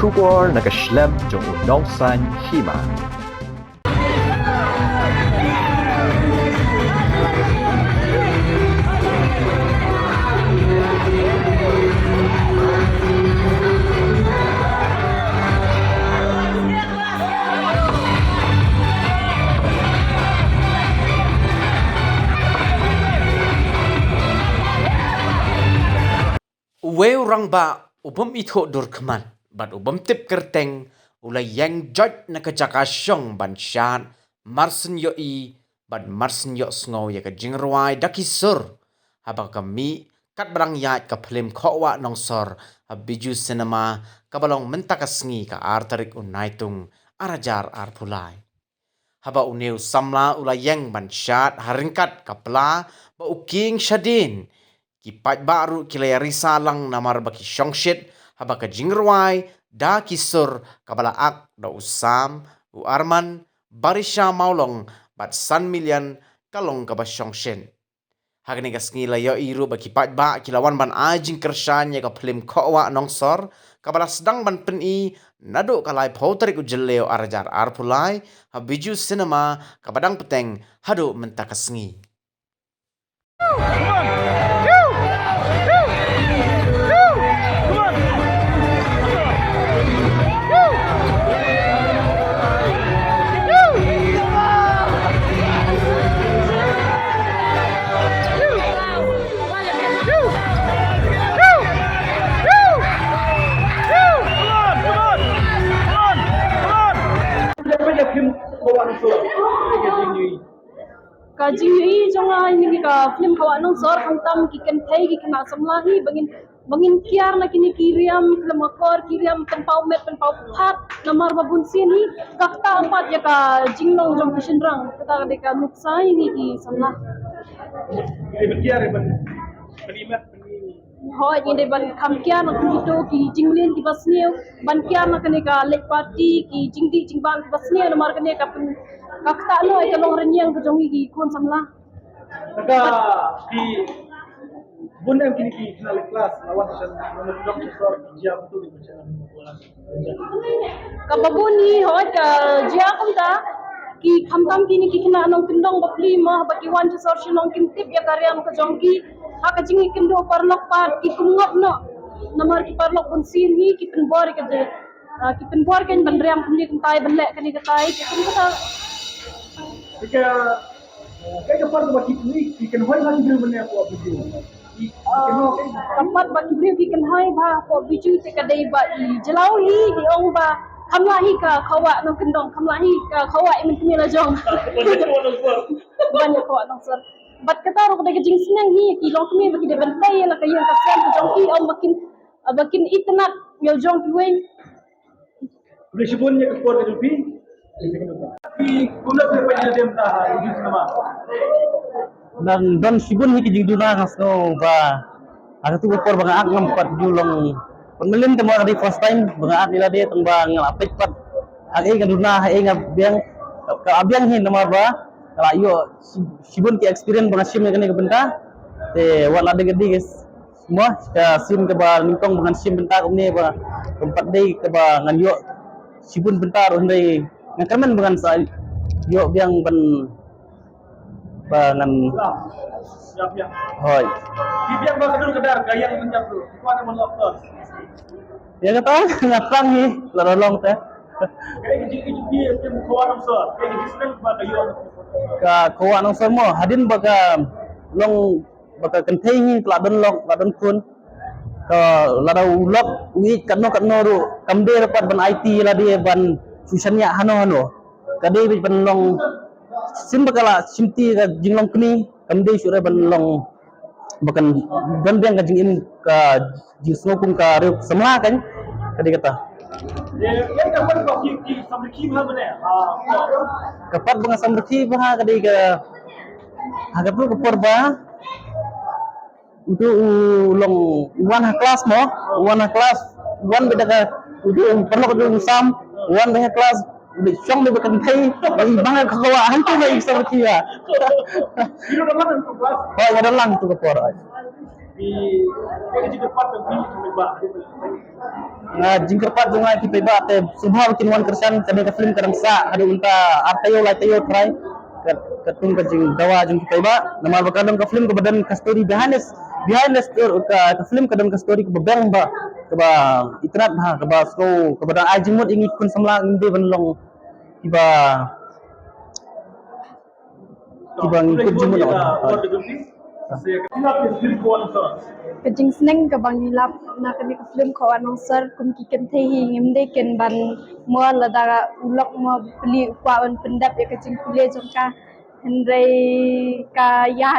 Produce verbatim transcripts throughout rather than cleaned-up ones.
Khubor na ka shlem jong u Nongsaiñ Hima. Uwei u rangbah u bym ithuh dur khmat bad u bym tip kyrteng, u la ïeng joit na ka jaka shong ban shad, marsien ïohi bad marsien ïohsngew ïa ka jingrwai da ki sur, haba ka mih katba dang ïaid ka phlim Khohwah Nongsor ha Bijou Cinema, kaba long mynta ka sngi, ka ar tarik u Naitung, ar hajar arphew lai. Haba une u samla u la ïeng ban shad ha ryngkat ka pla ba u kieng shadien, ki paidbah ruh ki la ïa risa lang namar ba ki shongshit haba ka jingrwai da ki sur kaba la ak da u Sam, u Arman, Barisha Mawlong bad San Million ka long kaba shongshit. Ha kane ka sngi la ïohi ruh ba ki paidbah ki la wan ban ai jingkyrshan ïa ka phlim Khohwah Nongsor, kaba la sdang ban pyni naduh ka laiphew tarik u Jylliew ar hajar arphew lai ha Bijou Cinema, kaba dang bteng haduh mynta ka sngi. Ka jingïohi jong nga ïa kane ka phlim Khohwah Nongsor, khamtam ki kynthei, ki khynnah samla hi, ba ngin, ba ngin kiar na kine ki riam khlem akor, ki riam pynpaw met pynpaw pyrkhat, namar ba bun sien hi ka ktah pat ïa ka jinglong jong ki shynrang. Kata ka dei ka nuksa ïa kine ki samla. Hooid, ngi dei ban kham kiar na kito ki jingmlien kiba sniew, ban kiar na kane ka leit party, ki jingdih jingbam kiba sniew, namar kane ka pyn, ka ktah noh ïa ka long rynïeng ka jong ngi ki khun samla. Ka ki bun em kine ki khynnah leh klas la wan sha nongkyndong sha sor ki jia kumtu ki Kaba bun hi hooid ka jia kumta, ki khamtam kine ki khynnah nongkyndong bapli mo ba ki wan sha sor shnong kim tip ïa ka riam ka jong ki. Ha ka jingïakynduh paralok pat ki kum ngop noh. Namar ki paralok bun sien hi ki pynbor ka jia, ah, ki pynbor kein ban riam kumne kumtai, ban leh kane katai, ki kum kata. Ka, ka, ka part ba ki, ki kynhoi ha ki briew mynne hapoh Bijou. Ki, ki kynhoi, ka part ba ki briew ki kynhoi bha hapoh Bijou te ka dei ba i jylliew hi, i ong ba kham lah hi ka Khohwah nongkyndong, kham lah hi ka Khohwah i mynkmie la jong. Ban ïa Khohwah Nongsor. Bad kata ruh ka dei ka jingsneng hi ki longkmie ba ki dei ban tei ïa la ka ïing ka sem ka jong ki, ong ba kin, ba kin itynnad ïa la jong kiwei. Khublei shibun ïa ka por ka jong phi. Phi kumno phi pynïadei mynta ha Bijou Cinema? Don, don shibun hi ki jingduna, nga sngew ba ha katu ka por ba nga ak ngam pat ju long. Pynmlien te mo, ka dei first time ba nga ak ïa lade, tang ba nga la peit pat. Ha ei nga duna, ha ei nga biang, ka la biang hi namar ba nga la ïoh shi-, shibun ki experience ba nga shim ïa kane ka bynta. Te wat la dei ka dei ka Mo, ka sien kaba nyngkong ba ngan shim bynta kumne ba kam pat dei kaba ngan ïoh shibun bynta ruh, hynrei nga kyrmen ba ngan sa ïoh biang ban, ba ngan. Hooid. Ïa kata nga tang hi la long te. Ka Khohwah Nongsor mo, hadien ba ka long ba ka kynthei hi ka la don lok, ka la don khun. Ka lada u lok u ïeit katno katno ruh kam dei ruh pat ban aiti ïa lade ban shu shaniah hano hano. Ka dei beit ban long, sien ba ka la shimti ka jinglong kmie, kam dei shuh re ban long ba kan don biang ka jingim, ka jingsngew kum ka riew samla kan. Ka dei kata. Ka pat ba nga samrkhie bha ka dei ka, ha katu ka por ba utu u long u wan ha klas mo, u wan ha klas, u wan beit da ka, utu u paralok utu u Sam, u wan beit ha klas, u beit shong beit ba kynthei, ba i bang ka Khohwah hangtu ba i samrkhie bha. Hooid, nga don lang tu ka por. Nga jingkyrpad jong nga ki paidbah te sngewbha ba kin wan kyrshan, kane ka film ka dang sah haduh mynta ar taïew lai taïew trai. Ka, ka tung ka jingdawa jong ki paidbah. Namar ba ka dang ka film kaba don ka story behind this, behind the story, ka, ka film ka don ka story kaba bang ba, kaba itynnad ba, kaba sngewbha, kaba dang ai jingmut ïa ngi khun samla ngim dei ban long kiba kiba ngi kut jingmut. Ka jingsneng kaba ngi lap na kane ka film Khaw Nong Sor, kum ki kynthei hi ngim dei ken ban mo lada u lok mo pli u kwah ban pyndep ïa ka jingpule jong ka, hynrei ka ïa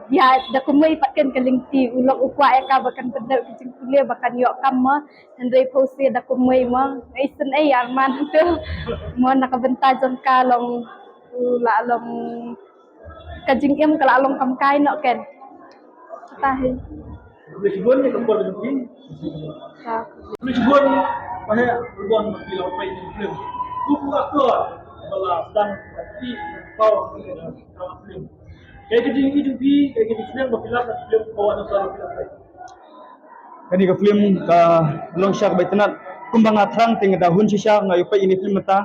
ïa da kumwei pat ken ka lynti u lok u kwah ïa ka ba kan pyndep ka jingpule ba kan ïoh kam mo, hynrei pause da kumwei mo. Ngi sngewsih arman tu mo na ka bynta jong ka long u la long ka jingim ka la long kam kai noh ken. Kata hi. Khublei shibun ïa ka por ka jong phi. Khublei shibun. Ba heh ruh ba phi la peit ïa ka film. Kum ka actor ba la sdang ka ti paw ka film. Kaei ka jingïohi jong phi, kaei ka jingsneng ba phi lap na ka film, ba wan na ka film. Kane ka film ka long shisha kaba itynnad. Kumba nga thrang te nga da hun shisha nga ïoh peit ïa kane ka film mynta.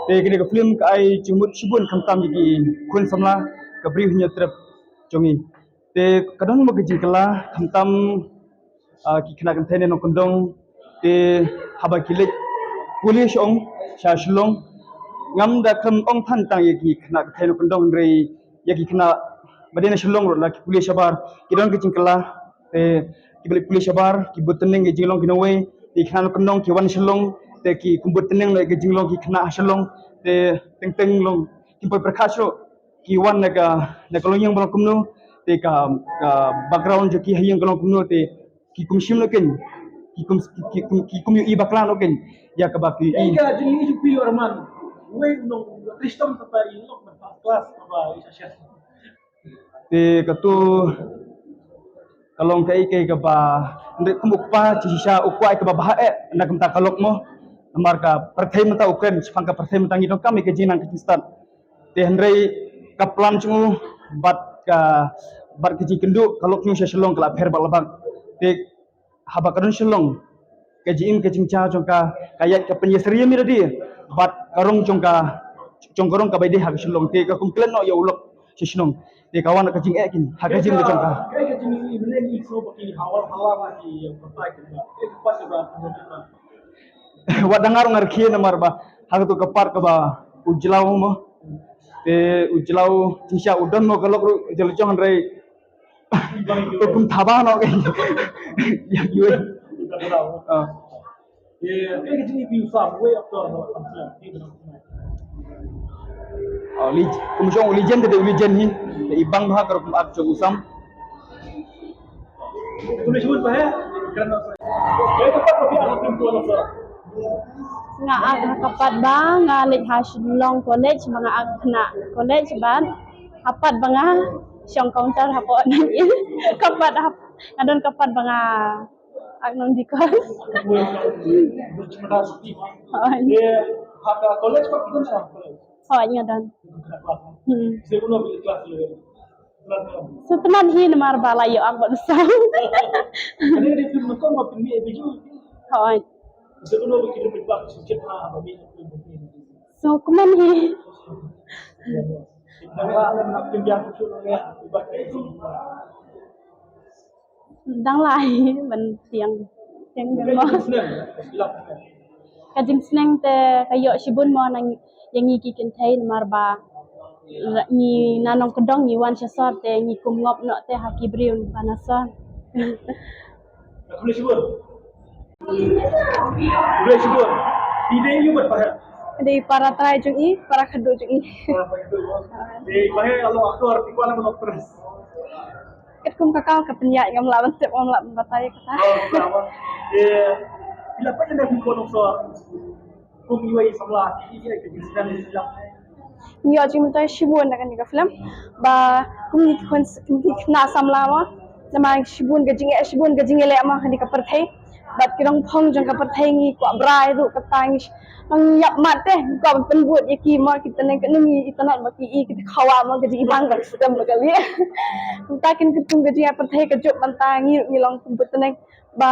Te kane ka film ka ai jingmut shibun khamtam ïa ki khun samla, ka Bri u Hynñiewtrep jong ngi. Te ka don mo ka jingkylla khamtam, ah, ki khynnah kynthei ne nongkyndong. Te haba ki leit pule sha ong sha Shillong, ngam da kham ong than tang ïa ki khynnah kynthei nongkyndong hynrei ïa ki khynnah ba dei na Shillong ruh la ki pule shabar, ki don ka jingkylla. Te kiba leit pule shabar ki bud tneng ïa jinglong ki nongwei, te ki khynnah nongkyndong ki wan Shillong te ki kum bud tneng ïa ka jinglong ki khynnah ha Shillong. Te teng teng long kim poi pyrkhat shuh ki wan na ka, na ka longïing ba long kumno, te ka, ka background jong ki ha ïing ka long kumno, te ki kum shim noh ken, ki kum, ki kum, ki kum ïohi bakla noh ken ïa kaba ki ïohi. Ka jingïohi jong phi Arman, wei u nong, u nongtrei shitom kata i lok ban first class kaba i sha sha. Te katu ka long kaei kaei kaba, hynrei kum u kpa shisha u kwah ïa kaba bha eh na ka bynta ka lok mo. Namar ka pyrthei mynta u kren shaphang ka pyrthei mynta, ngi donkam ïa ka jingnang ka jingstad. Te hynrei ka plan jong u bad ka, bad ka jingkynduh ka lok jong u sha Shillong ka la pher bad la bak. Te haba ka don Shillong ka jingim ka jingjia jong ka ka ïaid ka pynïasyriem ïa lade bad ka rong jong ka, jong ka rong kaba ïadei ha ka Shillong. Te ka kum klet noh ïa u lok sha shnong. Te ka wan ka jingeh kin ha ka jingim ka jong ka. Wat dang ngar ngar khie namar ba ha katu ka part kaba u jlaw mo. Te u jlaw jingshisha u don mo ka lok ruh u jlaw jong hynrei u kum thaba noh ka ïa kiwei. Ah. Oh, kum jong u legend te u legend hi. Te i bang bha ka rukom ak jong u Sam. Nga ak ha ka pat ba nga leit ha Shillong College ba nga ak khynnah college bad ha pat ba nga shong counter hapoh nangin. Ka pat ha, nga don ka pat ba nga ak nongdikor. Hooid. Hooid, nga don. Hmm. Sngewtynnat hi namar ba la ïoh ak bad u Sam. Hooid. Sngewtynnat hi. Dang lai ban tieng, tieng dang mo. Ka jingsneng te ka ïoh shibun mo na ngi, ïa ngi ki kynthei namar ba ngi na nongkyndong ngi wan sha sor te ngi kum ngop noh te ha ki briew ba na sor. Khublei shibun. Khublei shibun. Phi dei ïa u bad para? Dei para trai jong i, para khadduh jong i. Para khadduh jong i. Dei para ïa u actor, phi kwah ban actress? Katkum ka kaw ka pynïaid, ngam lah ban tip, ngam lah ban batai kata. Oh, kata. Eh, phi la peit ïa kane ka film Khaw Nong Sor? Kum iwei i samla, i, i, i, i, i, i, i, Ngi ïoh jingmyntoi shibun na kane ka film. Ba kum ngi ki khun, kum ngi ki khynnah samla mo. Namar shibun ka jingeh, shibun ka jingeh leh mo ha kane ka pyrthei. Bad ki rong phong jong ka pyrthei ngi kwah brai ruh kata ngi sh-, ngi ïap mat te, ngi kwah ban pynbud ïa ki mo, ki tneng ka ngi itynnad ba ki i, ki khawa mo, ka jingibang ba ki stem ba ka lieh. Mynta kin kyntung ka jingeh pyrthei ka juk mynta ngi ruh ngi long kum bad tneng. Ba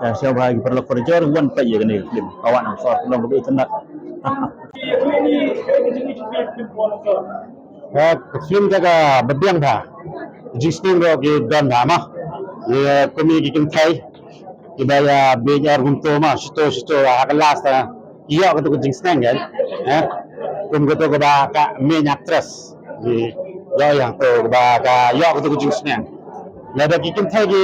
Te sngewbha ïa ki paralok parajor wan peit ïa kane ka film. Ka Wah Nongshor, ka long kaba itynnad. Ka, ka film te kaba biang bha. Jingsneng ruh ki don bha ma. Ïa, kum ïa ki kynthei kiba ïa beh ïa kumto ma, shito shito ha ka last, ah, ïoh katu ka jingsneng kan. Eh? Kum katu kaba ka main actress. Ïoh ïa katu kaba ka ïoh katu ka jingsneng. Lada ki kynthei ki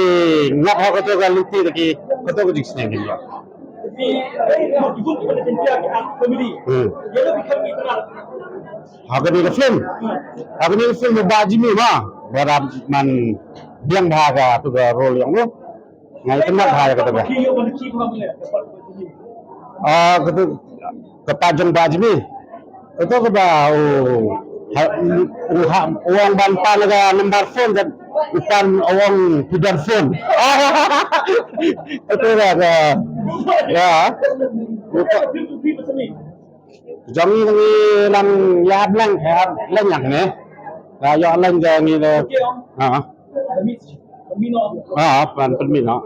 ngap ha katu ka lynti te ki katu ka jingsneng ki ïoh. Hmm. Ha kane ka film. Ha kane ka film Bah Jimmy ma. Ba dap man biang bha katu ka role ïong u. Nga itynnad bha ïa kata ba. Ah, kata, kata jong Bah Jimmy. Kata kaba u, ha, u, ha, u ong ban pan ka number phone, kan u pan u ong phi don phone. Kata ba ka, ïa. Jong ngi ngi lang ïa ap lang, ïa ap lang ïa kane. Ka ïoh lang ka ngi le. Ha. Ha, pan pynmih noh.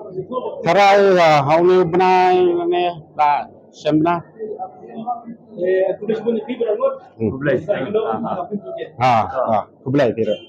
Tharai, ha, ha une u bnai ne ba sem bnai. Hmm. Ha, ha, khublei phi ruh.